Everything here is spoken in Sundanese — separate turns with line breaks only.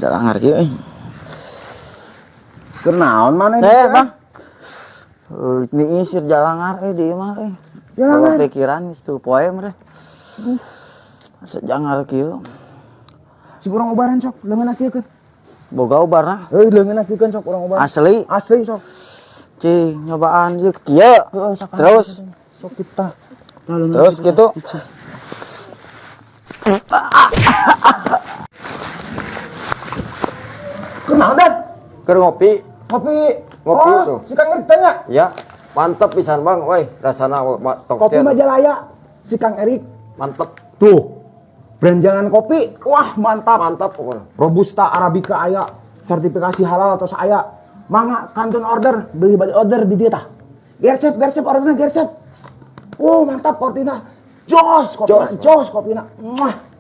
Jalangar kieu euy.
Kenaon mana ini?
Eh, Bang. Eh, niis jalangar di imah euy.
Jalangar.
Bawa pikiran geus teu poe meureun. Asa jangar kieu.
Si urang ubaran sok, leungeun kieu keun.
Boga ubarna.
Heuh, leungeun kieu keun sok urang ubaran.
Asli.
Asli sok.
Cing nyobaan ieu kieu.
Heeh, sok.
Terus.
Sok kita. Tah, leungeun
Terus
kieu,
gitu.
Cicing. Kunaon, Dan?
Keur ngopi.
Ngopi.
Ngopi
oh,
tuh.
Si Kang Erik tanya.
Ya, mantep pisan Bang, woi, rasana tong
Kopi Majalaya. Si Kang Erik.
Mantep.
Tuh. Beranjangan kopi. Wah, mantap.
Mantap pokoknya.
Robusta Arabica aya, sertifikasi halal atau aya. Mangga kantun order, beli balik order di dia tah. Gercep, gercep orderna gercep. Oh, mantap kopina. Jos kopina,
Jos.
Jos kopina. Muah.